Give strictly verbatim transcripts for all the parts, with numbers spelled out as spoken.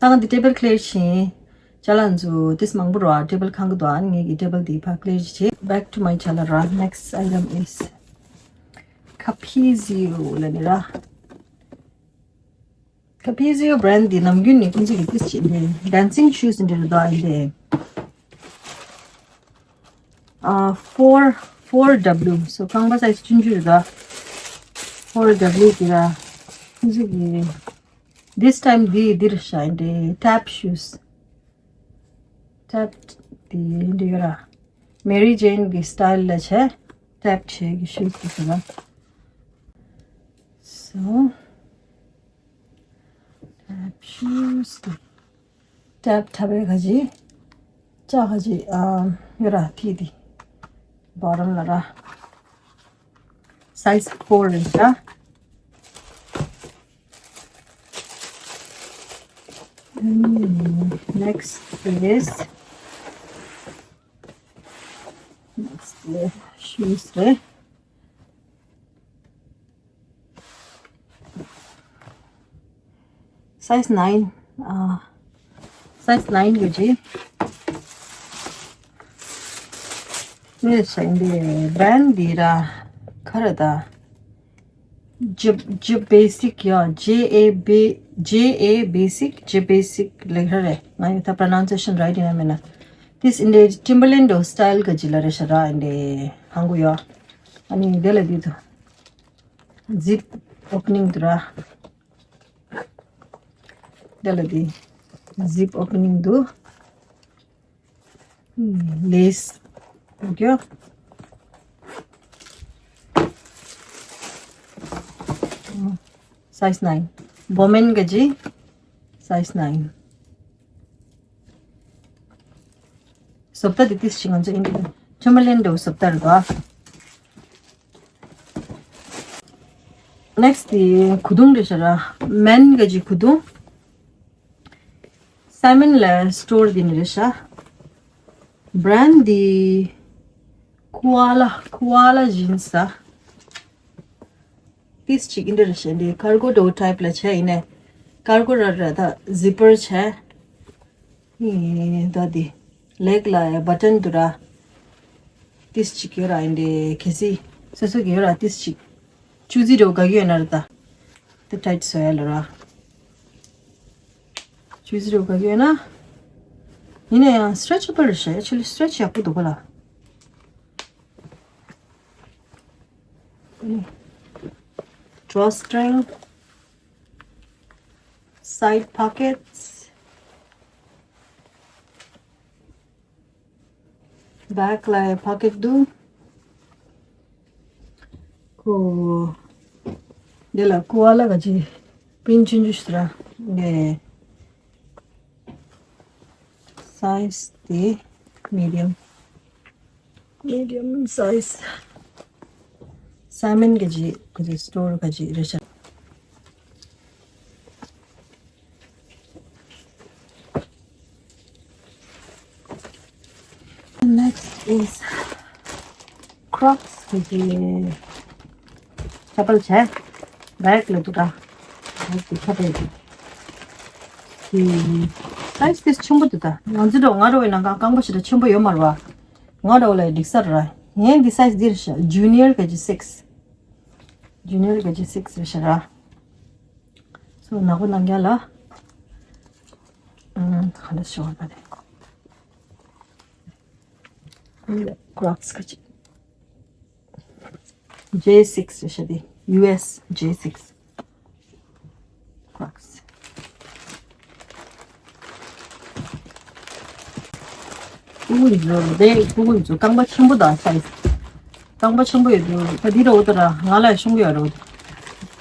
ད་ང་འདི་ཊེ་བལ་ཁི་ལི་ཡར་བྱས་ཤིང་། ཅ་ལག་ཚོ་ཏིས་མང་པོ་ར་ཊེ་བལ་ཁང་གི་འདུག་ཨ་ནི་ངེད་ཀྱི་ཊེ་བལ་འདི་ཕར་ཁི་ལི་ཡར་བྱས། Back to my ཅ་ལག་ར། Next item is Capezio ལབ་ནི་ར། Capezio brand འདི་ནམ་རྒྱུན་ནས་ཁོང་ཚོ་གི་ཏིས་བྱས་འདི་dancing shoes འདི་རེད་འདུག་ཨ་འདི། ཨ་four four W so རྐང་པ་སའི་ཛི་ཆུང་ཆུང་རེད་འདུག four W འདི་ར། ཁོང་ཚོ་གི་this time འདི་འདི་རེད་ཤག་འདི་tap shoes། Tap འདི་འདི་ཡོད་ར། Mary Jane གི་style ལ་བྱས། Tap བྱས་གི་shoes འདི་ཟེར་ན། So tap shoes འདི། Tap འདྲ་བའི་ག་ཅི། ལྕགས་ག་ཅི་ཨ་ཡོད་ར་ཐིག་འདི། Bottom ལ་ར། Size four རེད་ཤག Next is next is shoes རེད། Size nine ཨ། Size nine གི་ཅི། ནི་ཤ་འདི་brand འདི་ར་ཁ་ར་ད། J J basic ཡ། J A B J A basic J basic ལེགས་ར་རེད། ང་ཡི་ད་pronunciation right ཡིན་ན་མིན་ན། This in the Timberland style ག་ཅི་ལ་རེད་ཤག་ར་འདི་ཧང་གུ་ཡ། ཨ་ནི་འདི་ལ་འདི་དུ། Zip opening དུ་ར། འདི་ལ་འདི་zip opening དུ། Lace okay. Size nine. Women ག་ཅི། Size nine. བཟོ་ལྟ་འདི་ཏིས་ཤིག་ང་ཚོ་ཨིན་ཌི་ཊིམ་བར་ལེན་ཌི་བཟོ་ལྟ་རེད་པ། Next འདི་གུ་དུང་རེད་ཤག་ར། མེན་ག་ཅི་གུ་དུང་། སའི་མོན་ལ་སི་ཊོར་འདི་ནས་རེད་ཤག Brand འདི་Koala Koala jeans ཨ། ཏིས་ཅིག་ཨིན་ཌི་རེད་ཤག་འདི་ཀར་གོ་ཌོ་ཊའིབ་ལ་བྱས་ཡིན་ནས། ཀར་གོ་ར་ར་ད་ཛི་པར་བྱས། ཨེ་ད་འདི་ལེག་ལ་ཡ་བ་ཊན་འདུག་ར། ཏིས་ཅིག་ཡོད་ར་ཡིན་འདི་གལ་སྲིད་སོ་སོ་གི་ཡོད་ར་ཏིས་ཅིག་ཆུ་ཟི་རོ་ག་གི་ཡོད་ན་ར་ད། དེ་ཊའིཊ་བཟོ་ཡ་ལ་ར། ཆུ་ཟི་རོ་ག་གི་ཡོད་ན། ཡིན་ན་ཡང་སི་ཊེ་ཆེ་བལ་རེད་ཤག་ཨེག་ཅུ་ལི་སི་ཊེ་ཆེ་ཡག་པོ་འདུག་ག་ལ། Drawstring, side pockets, back ལ་ཡ་pocket འདུག་ཁོ། འདི་ལ་ཀོ་ཨ་ལ་ག་ཅི་པིན་ཆུང་ཆུང་ཞིག་ར། ངས་སའི་ཛི་དེ་མི་ཌི་ཡམ། མི་ཌི་ཡམ་སའི་ཛི། སའི་མོན་ག་ཅི་ག་ཅི་སི་ཊོར་ག་ཅི་རེད་ཤག Next is Crocs གི་ཅི་ཅ་པལ་བྱས། བེག་ལ་འདུག་ད། བེག་གི་ཅ་པལ་གི། གི་སའི་ཛི་དེ་ཆེན་པོ་འདུག་ད། ང་ཚོ་འགྲོ་ང་འགྲོ་བའི་ནང་གང་རྐང་པ་ཞིག་ད་ཆེན་པོ་ཡོད་མ་རེད་བ། ང་འགྲོ་ལ་འགྲིག་ས་རེད། ངས་འདི་སའི་ཛི་འདི་རེད་ཤག་ཇུ་ནི་ཡར་ག་ཅི་སིག་སི། ཇུ་ནི་ཡར་ག་ཅི་སིག་སི་རེད་ཤག་ར། སོ་ནག་པོ་ནང་རྒྱ་ལ། ཨང་ག་ལ་ཤོར་བ་རེད། ཀ་རོག་སི་ག་ཅི། ཇེ་སིག་སི་རེད་ཤག་དེ། ཡུ་ཨེས་ཇེ་སིག་སི། ཀ་རོག་སི། ཕྲུ་གུ་ཡིན་ཚོ་དེ་ཕྲུ་གུ་ཡིན་ཚོ་རྐང་པ་ཆེན་པོ་དང་སའི་ཛི། རྐང་པ་ཆེན་པོ་ཡོད་དུས་ད་འདི་རེད་འོ་ད་ར་ང་ལ་ཤོང་གི་ཡོད་རེད་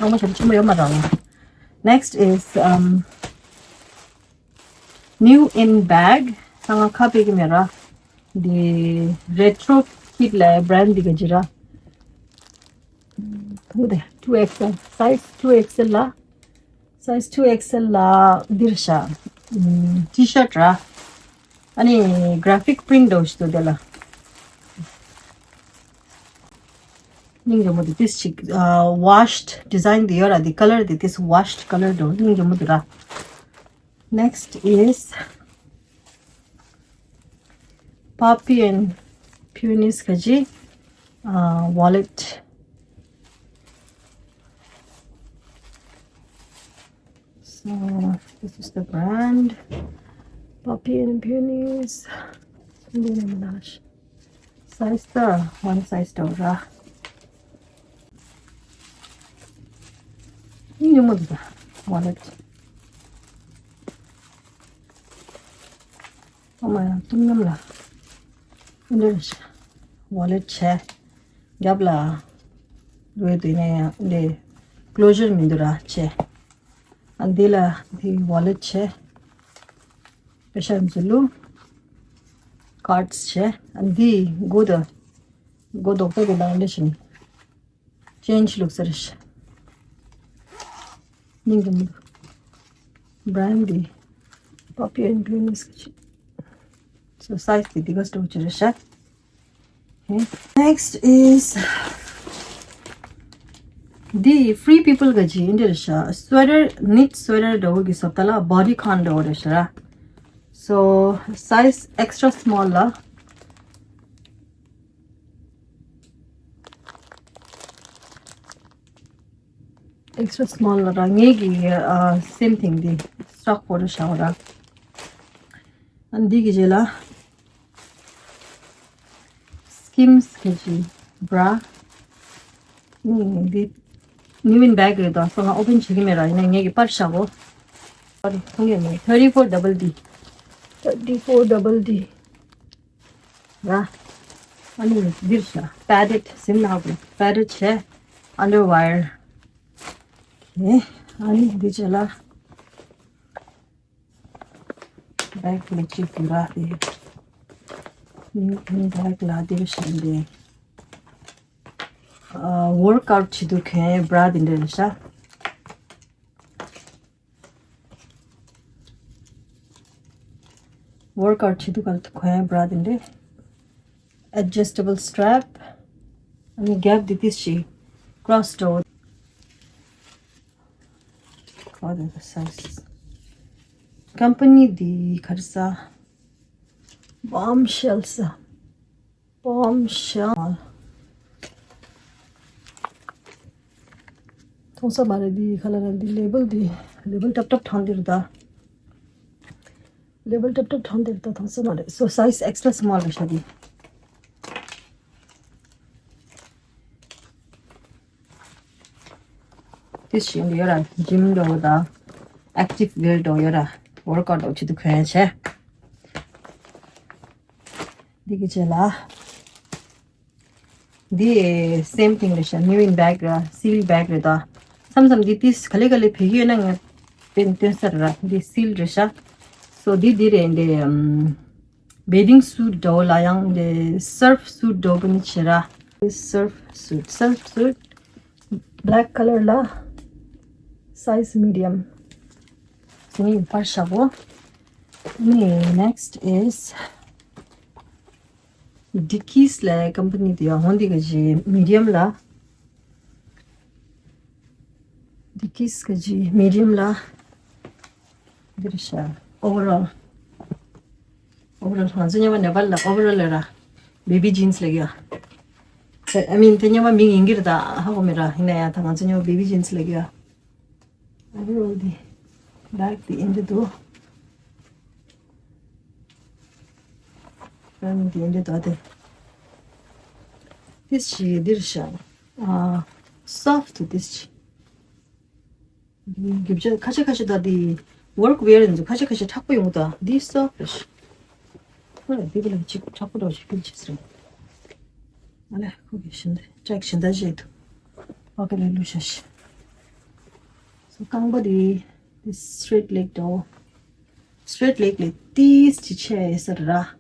འོ། རྐང་པ་ཞེ་དྲག་ཆེན་པོ་ཡོད་མ་རེད། Next is um new in bag. ད་ང་ཁ་ཕྱེ་གི་མེད་ར། འདི་རེ་ཊོ་ཁིཌ་ལབ་ཡ་བྷ་རན་ཌི་འདི་ག་ཅི་ར། འོ་དེ་ཊུ་ཨེག་སི་ཨེལ། སའི་ཛི་ཊུ་ཨེག་སི་ཨེལ་ལ། སའི་ཛི་ཊུ་ཨེག་སི་ཨེལ་ལ་འདི་རེད་ཤག་ཊི་ཤརཊ་ར། ཨ་ནི་གྷ་ར་ཕིག་པི་རིནཊ་འདྲ་བོ་ཞིག་འདུག་དེ་ལ། སྙིང་རྗེ་མོ་འདུག་ཏིས་ཅིག་ཨ་ཝོཤ་ཌི་ཌི་ཛའིན་འདི་ཡོད་ར། འདི་ཀ་ལར་འདི་ཏིས་ཝོཤ་ཌི་ཀ་ལར་འདྲ་བོ་སྙིང་རྗེ་མོ་འདུག་ར། Next is Poppy and Peony's ག་ཅི། uh, wallet. So this is the brand, Poppy and Peony's. འདི་ནས་མི་ནག་ཤི། size ད་one size འདྲ་བོ་ར། ཉུང་ཉུང་མོ་འདུག་ད་wallet། ཨ་མ་ཡང་གཏུམ་ཉམས་ལ། འདི་འདྲ་ཤ། wallet བྱས། རྒྱབ་ལ། རུས་དེ་ནས་ཡང་འདི། closure མི་འདུག་ར་བྱས། ཨ་འདི་ལ་འདི་wallet བྱས། པེ་ཤ་འཛུལ་ལུ། cards བྱས། ཨ་འདི་སྒོ་ད། སྒོ་རྡོག་ཏོ་དེ་ལ་འདི་བྱས་ནས། change ལུགས་ཟེར་ཤ། སྙིང་གི་མི་འདུག brand འདི། Poppy and Peony's ག་ཅི། so size དེ་འདི་ག་སྟོག་ཅི་རེད་ཤ། Okay. Next is འདི་Free People ག་ཅི་འདི་རེད་ཤ། sweater knit sweater འདྲ་བོ་གི་སོབ་ད་ལ་bodycon འདྲ་བོ་རེད་ཤ་ར། so size extra small ལ། extra small ལ་ར་ངེད་ཀྱི་ཨ་same thing འདི་stock photo བྱ་བ་ར། ཨ་འདི་གི་རྗེས་ལ་Skims ག་ཅི་bra། ཨུམ་འདི་new in bag རེད་ད། སོ་ང་open བྱེད་ཀྱི་མེད་ར། ཡིན་ན་ངེད་ཀྱི་པར་བཞག་གོ། པར་མཐོང་གི་མེད། thirty four double D། thirty four double D ར། ཨ་ནི་འདིར་ཤ་padded ཟིན་ན་གོ། padded བྱས། underwire། okay. ཨ་ནི་འདི་བྱས་ལ། bag ལ་གཅིག་གི་ར་དེ། new in bag ལ་འདིར་ཤ་འདི། ཨ་workout བྱེད་དུས་གོན་bra འདི་འདྲ་རེད་ཤ། workout བྱེད་དུས་ག་ལ་གོན་bra འདི་འདྲ། adjustable strap། ཨ་ནི་རྒྱབ་འདི་ཏིས་ཤིག་cross འདྲ་བོ། ག་རེ་རེད་size། company འདི་ག་རེ་ཟ། Bombshell ཟ། Bombshell། མཐོང་ས་མ་རེད། འདི་ག་ལ་ར། འདི་label འདི་label ཏབ་ཏབ་དྲངས་འདིར་ད། label ཏབ་ཏབ་དྲངས་འདིར་ད་མཐོང་ས་མ་རེད། so size extra small རེད་ཤ་འདི། ཏིས་ཤིག་ཡོད་ར། gym འགྲོ་ད། active wear འགྲོ་ཡོད་ར། workout འགྲོ་བྱེད་དུས་གོན་བྱས། འདི་གི་རྗེས་ལ། འདི་same thing རེད་ཤ། new in bag ར། seal bag རེད་ད། མཚམས་མཚམས་འདི་ཏིས་ག་ལེ་ག་ལེ་བེད་ཡོད་ན་ངས་སྟོན་སྟོན་ས་ར། འདི་seal རེད་ཤ། so འདི་འདི་རེད་འདི། ཨམ། bathing suit འདྲ་བོ་ལ་ཡང་འདི་surf suit འདྲ་བོ་ནི་བྱེད་ར། surf suit surf suit black color ལ་size medium། ངའི་པར་ཤ་བོ། ནི་next is Dickies ལ་company དེ་ཡང་འོན་ཏེ་ག་ཅི་medium ལ། Dickies ག་ཅི་medium ལ། འདིར་ཤ། overall། overall ང་ཚོ་ཉི་མ་ནེ་པཱལ་ལ་overall ལ་ར། baby jeans ལ་གི་ཡ། I mean དེ་ཉི་མ་མིང་ཡིན་གྱི་རེད་ད་ཧ་གོ་མེད་ར། ཡིན་ན་ཡང་ད་ང་ཚོ་ཉི་མ་baby jeans ལ་གི་ཡ། overall དེ་bag དེ་ཡིན་དེ་འདུག་ཨ་ནི་དེ་འདྲ་དོ་དེ། ཏིས་ཤིག་འདིར་ཤ། ཨ། soft ཏིས་ཤིག་རྒྱུ་ཆ་ཁ་ཤས་ཁ་ཤས་ད་དེ་work wear ཡིན་ཚུལ་ཁ་ཤས་ཁ་ཤས་མཁྲེགས་པོ་ཡོང་གི་ད། འདི་soft རེད་ཤག་ཁོ་ལ་འདི་བ་ལ་ཅིག་མཁྲེགས་པོ་འདྲ་བོ་ཞིག་ཕུལ་ཅིག་ཟེར། ཨ་ལས་ཁོ་གི་ཤིང་རྟ་ཅག་ཤིང་རྟ་བཞེས་འདུག་ཕ་གི་ལ་ལུས་ཤ་ཤི། སོ་རྐང་པ་དེ་དེ་straight leg འདྲ་བོ། straight leg ལས་ཏིས་ཅིག་ཆེ་ཡོད་ས་རེད་ར།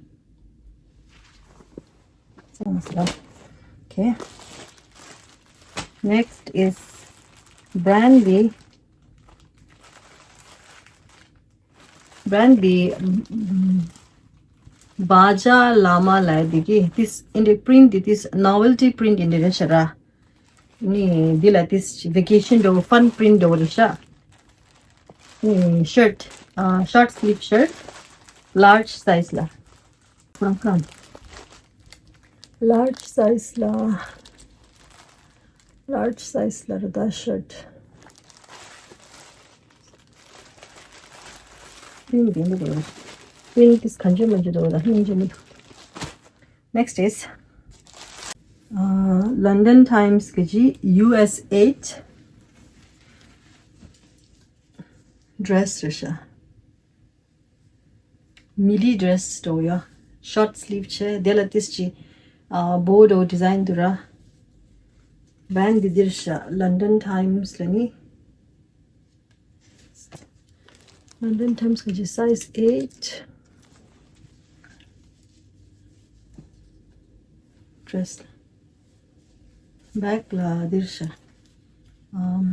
Okay. Next is brand B. brand B. Baja Llama ལ་འདི་གི་this in the print this novelty print in the རེད་ཤག་ར། ནི་འདི་ལ་this vacation འདྲ་བོ་fun print འདྲ་བོ་རེད་ཤག་ནི་shirt ཨ། short sleeve shirt large size ལ། ཁོ་རང་ཁང་། large size ལ། large size ལ་རེད་ད་shirt། print དེ་འདི་རེད། print དེ་གང་བྱེད་མ་བྱེད་འདུག་ད་སྙིང་རྗེ་མི་འདུག Next is, uh, London Times གི་U S eight dress རེད་ཤག midi dress འདྲ་བོ་ཡོད། short sleeve བྱས། དེ་ལ་ཏིས་ཅི་ཨ་bow འདྲ་བོ་design འདུག་ར། band འདི་འདིར་ཤག London Times ལ་ནི། London Times གི་size eight dress back ལ་འདིར་ཤག་ཨམ།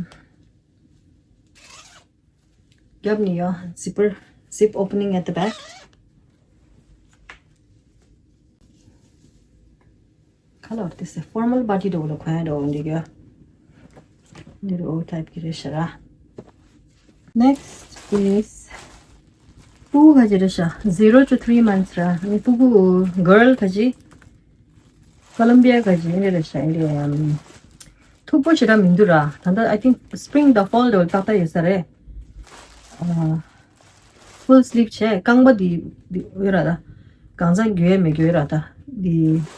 རྒྱབ་ནས་ཡོད། zipper, zip opening at the back. ཁ་ལོར་དེ་སེ་formal party འདྲ་བོ་ལ་གོན་ཡ་འདྲ་བོ་འདི་གི། འདི་རུ་type གི་རེད་ཤག་ར། Next is སྤུ་གུ་ག་ཅི་རེད་ཤག zero to three months ར། ནི་སྤུ་གུ་girl ག་ཅི། Columbia ག་ཅི་འདི་རེད་ཤག་འདི་ཡང་མཐུག་པོ་ཞེ་དྲག་མི་འདུག་ར། ད་ལྟ་I think spring དང་fall འདྲ་བོ་ཏག་ཏག་ཡོད་ས་རེད། ཨ། full sleeve བྱས། རྐང་པ་འདི་འདི་ཡོད་ར་ད། གང་ཚང་རྒྱུ་ཡས་མི་རྒྱུ་ཡོད་ར་ད། འདི་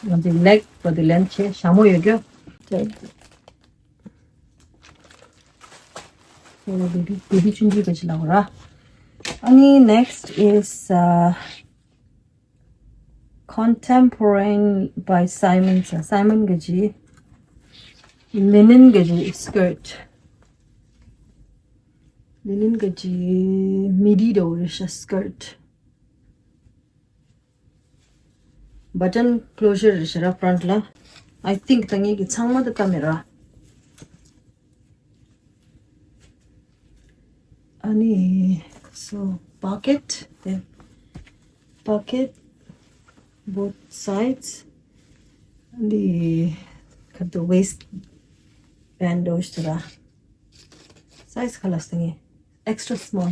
ང་ཚོའི་leg body length བྱས་ཞྭ་མོ་ཡོད་རྒྱུ། baby baby ཆུང་ཆུང་ག་ཅི་ལབ་ར། ཨ་ནི་next is, uh, Contemporary by Simon. Simon ག་ཅི། linen ག་ཅི་skirt། linen ག་ཅི་midi འདྲ་བོ་རེད་ཤག skirt། button closure རེད་ཤག་ར་front ལ། I think ད་ངེད་ཀྱི་ཚང་མ་ད་ལྟ་མེད་ར། ཨ་ནི། so pocket, then pocket, both sides. འདི་ཁ་ཏོ་waist band འདྲ་བོ་ཞིག་འདུག་ར། size ག་ལ་སྟེང་ངེ་extra small.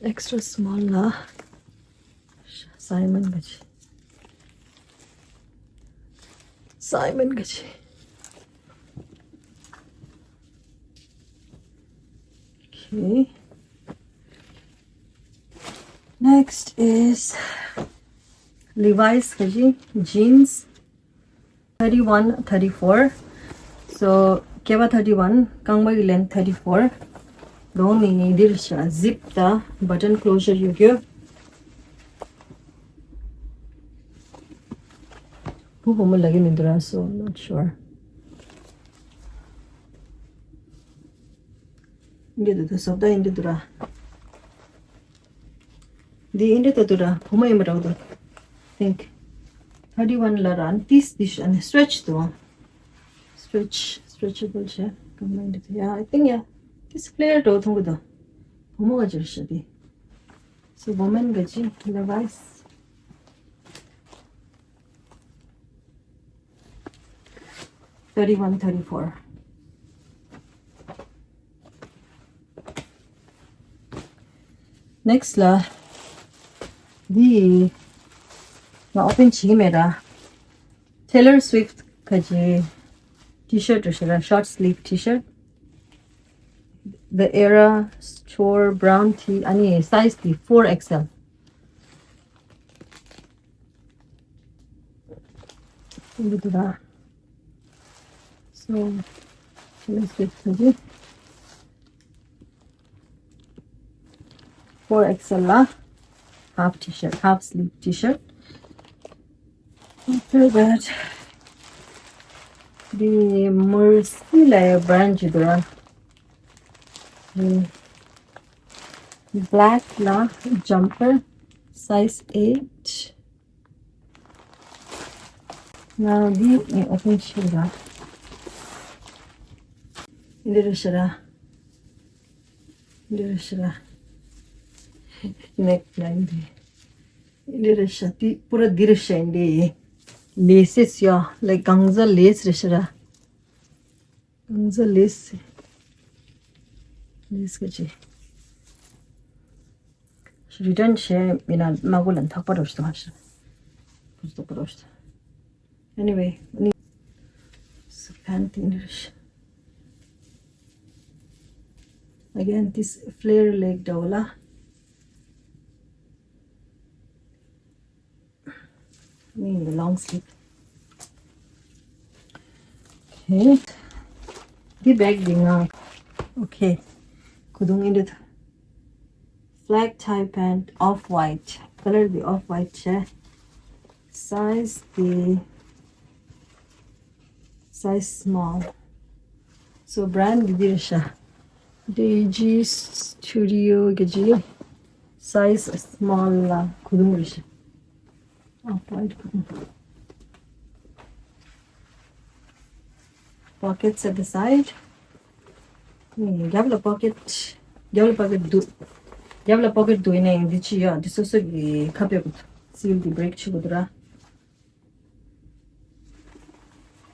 extra small ལ། Simon ག་ཅི། Simon ག་ཅི། Okay. Next is Levi's ག་ཅི། jeans thirty-one, thirty-four. So སྐེད་པ་thirty-one, རྐང་པ་གི་length thirty-four. གདོང་ནི་འདིར་ཤག zip དང་button closure ཡོད་རྒྱུ། བུ་བུ་མོ་ལབ་ཀྱི་མི་འདུག་ར། so not sure. འདི་འདུག་ད་བཟོ་ལྟ་འདི་འདུག་ར། འདི་འདི་ལྟ་འདུག་ར། བུ་མོ་ཡིན་པ་འདྲ་བོ་འདུག think thirty-one ལ་ར། ཏིས་ཏིས་ཨ་ནི་stretch འདུག stretch, stretchable བྱས། གང་ལ་འདི་ཡ། I think ཡ། ཏིས་flare འདྲ་བོ་མཐོང་གི་འདུག་བུ་མོ་ག་ཅི་རེད་ཤག་འདི། so woman ག་ཅི། Levi's thirty-one, thirty-four. Next ལ། འདི་ང་open བྱེད་ཀྱི་མེད་ར། Taylor Swift ག་ཅི་T-shirt རེད་ཤག་ར། short sleeve T-shirt. The Eras Tour brown tee. ཨ་ནི་size འདི་four X L. འདི་འདུག་ར། so let's get to this. four X L ལ། half T-shirt, half sleeve T-shirt. After that, the Mercy ལ་brand ཅིག་འདུག་ར། black ལ་jumper, size eight. Now འདི་ངས་open བྱེད་ར། འདི་རེད་ཤག་ར། འདི་རེད་ཤག་ར། neckline འདི། འདི་རེད་ཤག་འདི་པུ་ར་འདི་རེད་ཤག་འདི། laces ཡ། like གང་ཟག་lace རེད་ཤག་ར། གང་ཟག་lace། ལིས་ག་ཅི། རི་ཊརན་བྱས་མིན་ན་མ་གོ་ལན་ཐག་པ་རོ་ཤི་ཏོ་ཧ་ཤི། བུ་ཐག་པ་རོ་ཤི་ཏོ། Anyway, so ཕན་ཏི་ནི་ར་ཤི། Again, this flare leg འདྲ་བོ་ལ། Me in the long sleeve. Okay. འདི་བེག་འདི་ང་། Okay. ཁུ་རྡུང་ཨིན་འདྲ། Flag tie pant, off white. Color འདི་off white བྱས། Size འདི། Size small. So brand འདི་འདི་རེད་ཤག Digi Studio གི་ཇི། Size small ལ་ཁུ་རྡུང་རེད་ཤག Off white ཁུ་རྡུང་། Pockets at the side. ནི་རྒྱབ་ལ་པོ་ཀེ་ཊི། རྒྱབ་ལ་པོ་ཀེ་ཊི་འདུག་རྒྱབ་ལ་པོ་ཀེ་ཊི་འདུག་ཡིན་ནའི་འདི་ཅི་ཡོད། འདི་སོ་སོ་གི་ཁ་ཕྱེ་དགོས། སིལ་འདི་བྷི་རེག་བྱེད་དགོས་འདུག་ར།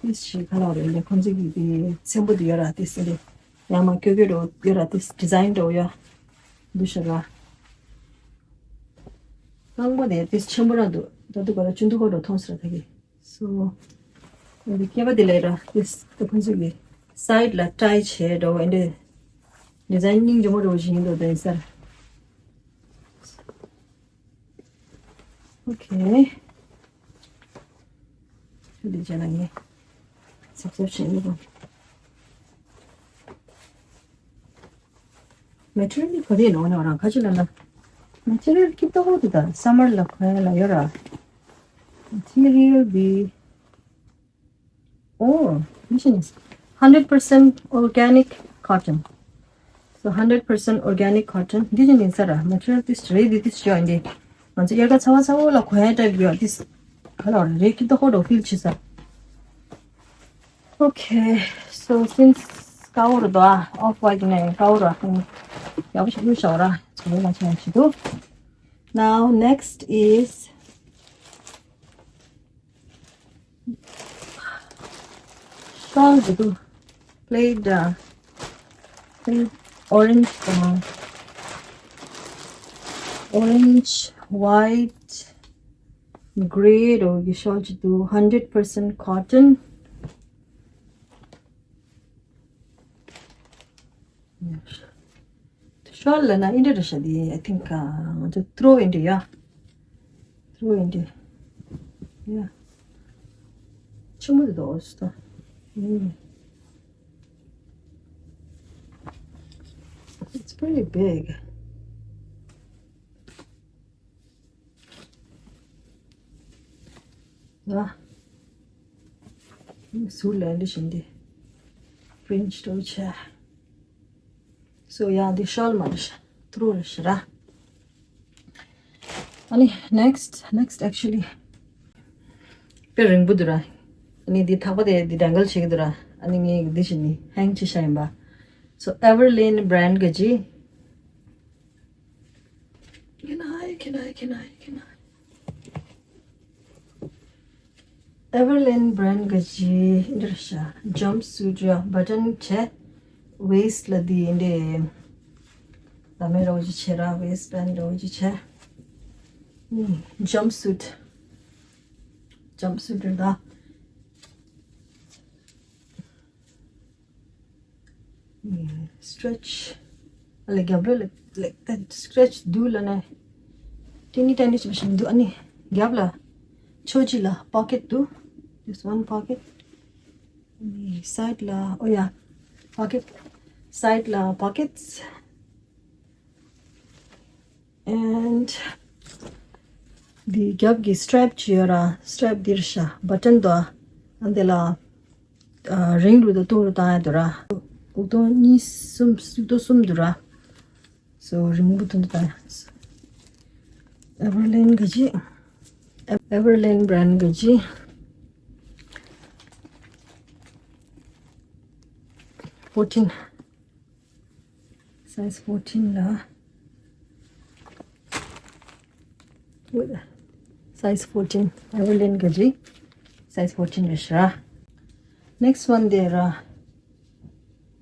ཏིས་ཞིག་ག་ལ་རེད་ལེ། ཁོང་ཚོ་གི་དེ་ཚེམ་པོ་དེ་ཡོད་ར། ཏིས་ཟེར་ཏེ་ཡང་མ་ཀྱོ་ཀྱོ་འདྲ་བོ་ཡོད་ར། ཏིས་ཌི་ཛའིན་འདྲ་བོ་ཡོད་འདུག་ཤག་ར། རྐང་པ་དེ་ཏིས་ཆེན་པོ་ར་འདུག་ད་དུ་ག་ར་ཆུང་དུ་ཁོ་འདྲ་མཐོང་སོང་ར་ད་གི། སོ། འདི་སྐེད་པ་དེ་ལས་ར་ཏིས་ད་ཁོང་ཚོ་གི་སའིཌ་ལ་ཊའི་བྱས་འདྲ་བོ་འདི་ཌི་ཛའིན་སྙིང་རྗེ་མོ་འདྲ་བོ་ཞིག་ཡིན་འདུག་དེ་ཡིན་ས་ར། Okay. འདི་བྱས་ན་ངས་གཟབ་གཟབ་བྱས་ཡོད་པ། མེ་ཊི་རི་ཡལ་ག་རེ་ཡིན་ནོ་ནོ་རང་ཁ་ཅིག་ལ་ན། མེ་ཊི་རི་ཡལ་སྐྱིད་པོ་འདུག་ད་སམ་མར་ལ་གོན་ཡ་ལ་ཡོད་ར། མེ་ཊི་རི་ཡལ་འདི། Oh, this is hundred percent organic cotton. So hundred percent organic cotton. འདི་ཅི་ཡིན་ས་ར། མ་ཆུ་ཏིས་རེད། འདི་ཏིས་ཅོ་འདི། ང་ཚོ་དབྱར་ཁ་ཚ་བ་ཚ་བོ་ལ་གོན་ཡ་ཊའིབ་ཡོད། ཏིས་ག་ལ་རེད། སྐྱིད་པོ་ཧོ་འདྲ་ཕིལ་བྱེད་ས། Okay, so since ཀ་བོ་ར་དོ་ཨ། Off white ནས་ཀ་བོ་ར་ཡག་པོ་ཞིག་བླུགས་བཞག་ར། ཚོ་ལ་ཆ་ཞིག་འདུག Now next is ཤོལ་འདི་འདུག plaid, uh, plaid orange དང་orange, white, grey འདྲ་བོ་གི་ཤོལ་ཅིག་འདུག hundred percent cotton. ཤོལ་ལབ་ན་ཨིན་འདྲ་རེད་ཤག་འདི། I think, uh, ང་ཚོ་ཐུ་རོ་ཨིན་འདྲ་ཡ། ཐུ་རོ་ཨིན་འདྲ་ཡ། ཆུང་མོ་འདུག་ཨོ་སི་ཏོ། ཨུམ། It's pretty big. ཡ། ཟུར་ལ་འདི་བཞིན་འདི་པི་རིན་ཊི་འདྲ་བོ་བྱས། སོ་ཡ་འདི་ཤོལ་མ་རེད་ཤག་ཐུ་རོ་རེད་ཤག་ར། ཨ་ནི་next, next actually དཔེ་རིང་པོ་འདུག་ར། ཨ་ནི་འདི་ཐག་པ་དེ་འདི་ཌེང་གལ་བྱེད་ཀྱི་འདུག་ར། ཨ་ནི་ངས་འདི་བྱས་ནི་ཧེང་བྱས་བཞག་ཡིན་པ། So Everlane brand གི་ཅི། Can I, can I, can I, can I? Everlane brand གི་ཅི་འདྲ་ཤག jumpsuit ར། བ་ཊན་བྱས། ཝེ་སི་ཊི་ལ་འདི་འདྲ་ལ་མེ་ར་བོ་ཅིག་བྱས་ར། ཝེ་སི་ཊི་བེན་ཌི་ར་བོ་ཅིག་བྱས། ནི་jumpsuit, jumpsuit རེད་ད། སི་ཊེ་ཆི། ཨ་ལེ་རྒྱབ་ལོགས་ལ་like that སི་ཊེ་ཆི་འདུག་ལབ་ནས། ཏི་ནི་ཏན་ཏི་ཅིག་བྱས་འདུག་ཨ་ནི་རྒྱབ་ལ་ཕྱོགས་གཅིག་ལ་པོ་ཀེ་ཊི་འདུག Just one pocket. ནི་སའིཌ་ལ། ཨོ་ཡ། པོ་ཀེ་ཊི། སའིཌ་ལ་པོ་ཀེ་ཊི། And འདི་རྒྱབ་ཀྱི་སི་ཊེབ་ཅིག་ཡོད་ར། སི་ཊེབ་འདིར་ཤག་བ་ཊན་དོ། ཨ་འདི་ལ་ཨ་རིང་རུ་དང་ཐུང་རུ་བཏང་ཡ་འདུག་ར། དབུགས་གཏོང་གཉིས་གསུམ། དབུགས་གཏོང་གསུམ་འདུག་ར། སོ་རིང་པོ་ཐུང་དུ་བཏང་ཡ། Everlane གི་ཅི། Everlane brand གི་ཅི། Fourteen. Size fourteen ལ། Size fourteen. Everlane གི་ཅི། Size fourteen རེད་ཤག Next one དེ་ར།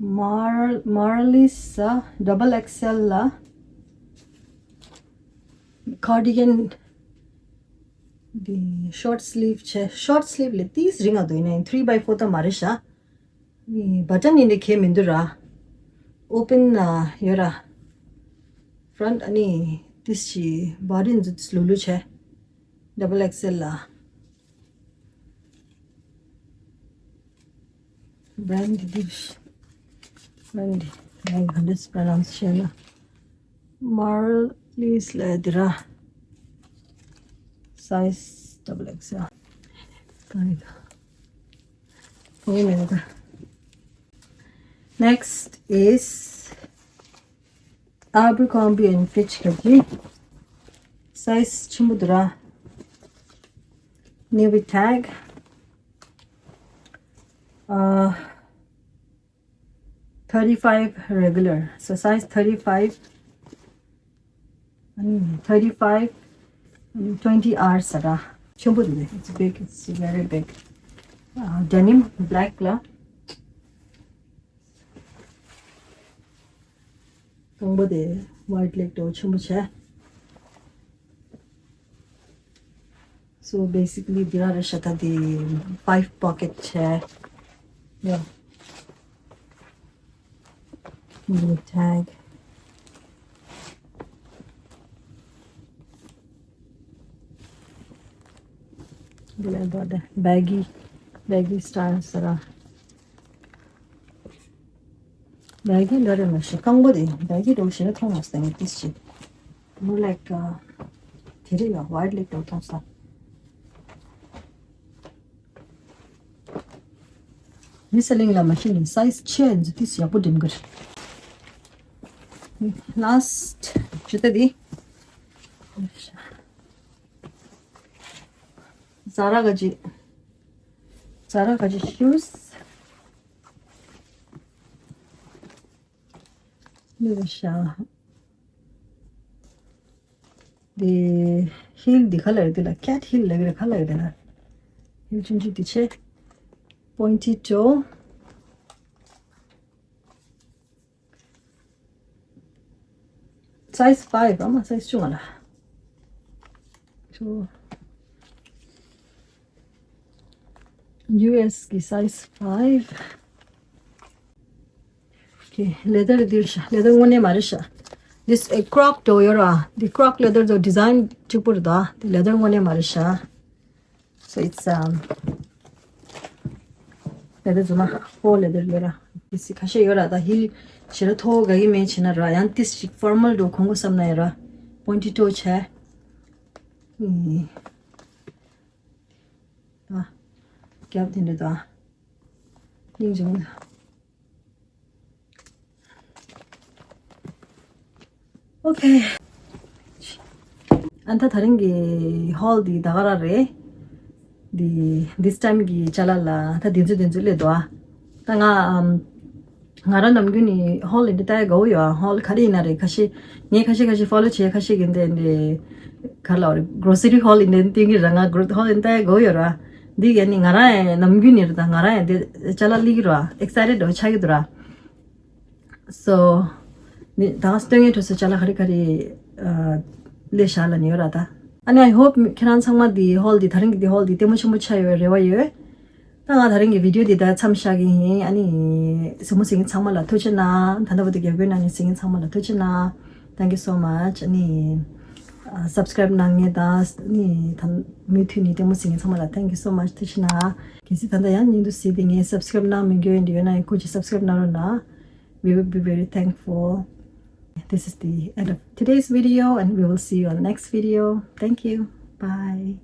Mar- Marlies ཨ་double X L ལ་cardigan འདི་short sleeve བྱས། short sleeve ལས་ཏིས་རིང་ང་འདུག་ཡིན་ནའི་three by four ད་མ་རེད་ཤག་ནི་button ཡིན་ནའི་གལ་མི་འདུག་ར། open ཨ་ཡོད་ར། front ཨ་ནི་ཏིས་ཞིག་button ཏིས་ལུ་ལུ་བྱས། double X L ལ། brand འདི་brand འདི་ང་ག་འདྲས་pronounce བྱས་ན། Marlies ལ་འདི་ར། size double X L ག་རེ་ད། ཨོ་མེ་ད། Next is Abercrombie and Fitch ག་ཅི། size ཆེན་པོ་འདུག་ར། navy tag ཨ། thirty five regular. So size thirty five, thirty five, twenty R ཟེར་ར། ཆེན་པོ་འདུག it's big, it's very big. ཨ། denim black ལ། རྐང་པ་དེ་wide leg འདྲ་བོ་ཆེན་པོ་བྱས། So basically འདི་ར་རེད་ཤག་ད་འདི་five pocket བྱས། Yeah. འདི་tag འདི་ལ་འདུག་སྟེ་baggy, baggy style ཟེར་ར། baggy འདྲ་རེད་མ་ཤེས། རྐང་པ་དེ་baggy འདྲ་བོ་ཞེ་དྲག་མཐོང་མ་སོང་ངས་ཏིས་ཅིག more like ཨ། དེ་རིང་ལ་wide leg འདྲ་བོ་མཐོང་སོང་། མི་སེ་ལིང་ལ་མ་ཤེས་ནི་size ཆེ་འཛི་ཏིས་ཡག་པོ་འགྲིམ་གི་རེད། last ཇུ་ཏ་དེ། Zara ག་ཅི། Zara ག་ཅི་shoes ལེ་ཤ། དེ་heel འདི་ག་ལ་རེད། དེ་ལ་cat heel ལ་རེད། ག་ལ་རེད་ལ། heel ཆུང་ཆུང་འདི་ཆེ། pointy toe size five ཨ་མ་size བཅུ་ང་ལ། So U S གི་size five. Okay, leather འདི་རེད་ཤག leather དངོས་གནས་མ་རེད་ཤག this ཨེ་croc འདྲ་བོ་ཡོད་ར། འདི་croc leather འདྲ་བོ་design གཅིག་པོ་རེད་ད། འདི་leather དངོས་གནས་མ་རེད་ཤག so it's um leather རྫུན་མ་faux leather ཡོད་ར། this ཁ་ཤས་ཡོད་ར་ད། heel ཞེ་དྲག་མཐོ་བོ་དགའ་གི་མེད་བྱས་ན་ར། ཡང་this ཞིག་formal འདྲ་བོ་གོན་དགོས་བསམ་ན་ཡོད་ར། pointy toe བྱས། ཨེ། ཨ། རྒྱབ་དེ་འདྲ་དང་། སྙིང་རྗེ་མོ། Okay. ཨ་ད་ད་རིང་གི་haul འདི་ད་ག་རང་རེད། འདི་this time གི་ཅ་ལག་ལ་ད་འདི་ཚོ་འདི་ཚོ་སླེབས་འདུག་ཨ། ད་ང་ཨམ། ང་རང་ནམ་རྒྱུན་ནི་haul ཡིན་འདི་ལྟ་ཡ་དགའ་བོ་ཡོད་ཨ། haul ག་རེ་ཡིན་ན་རེད། ཁ་ཤས་ངས་ཁ་ཤས་ཁ་ཤས་follow བྱས། ཁ་ཤས་ཀྱིས་འདི་འདི་ག་ལ་རེད། grocery haul ཡིན་འདི་སྟོན་གྱི་ར། ང་gro- haul ཡིན་ལྟ་ཡ་དགའ་བོ་ཡོད་ར། འདི་ག་ནི་ང་རང་ཡང་ནམ་རྒྱུན་ནི་རེད། ད་ང་རང་ཡང་འདི་ཅ་ལག་སླེབས་ཀྱི་ར། excited འདྲ་བོ་ཆགས་ཀྱི་འདུག་ར། so ནི་ད་སྟོན་ངའི་གྲོས་སུ་ཅ་ལག་ག་རེ་ག་རེ་ཨ་སླེབས་བཞག་ལབ་ནི་ཡོད་ར་ད། ཨ་ནི་I hope ཁྱེད་རང་ཚང་མ་འདི་haul འདི་ད་རིང་གི་འདི་haul འདི་ལྟད་མོ་ཆེན་པོ་ཆགས་ཡོད་རེ་བ་ཡོད། ད་ང་ད་རིང་གི་video འདི་ད་མཚམས་བཞག་གི་ཡིན། ཨ་ནི་གཟིགས་མོ་གཟིགས་མཁན་ཚང་མ་ལ་ཐུགས་རྗེ་གནང་། ད་ལྟ་བར་དུ་རྒྱབ་སྐྱོར་གནང་ནས་གཟིགས་མཁན་ཚང་མ་ལ་ཐུགས་རྗེ་གནང་། Thank you so much. ཨ་ནི་ཨ་subscribe གནང་མཁན་དང་ཨ་ནི་ད་མུ་མཐུད་ནས་ལྟད་མོ་གཟིགས་མཁན་ཚང་མ་ལ་thank you so much. ཐུགས་རྗེ་གནང་། གལ་སྲིད་ད་ལྟ་ཡང་བརྙན་ཐུང་གཟིགས་བསྡད་མཁན་subscribe གནང་མི་འགྱོ་ཡོད་འདི་ཡོད་ན་ཡང་སྐུ་མཁྱེན་subscribe གནང་རོགས་གནང་། We will be very thankful. This is the end of today's video, and we will see you on next video. Thank you. Bye.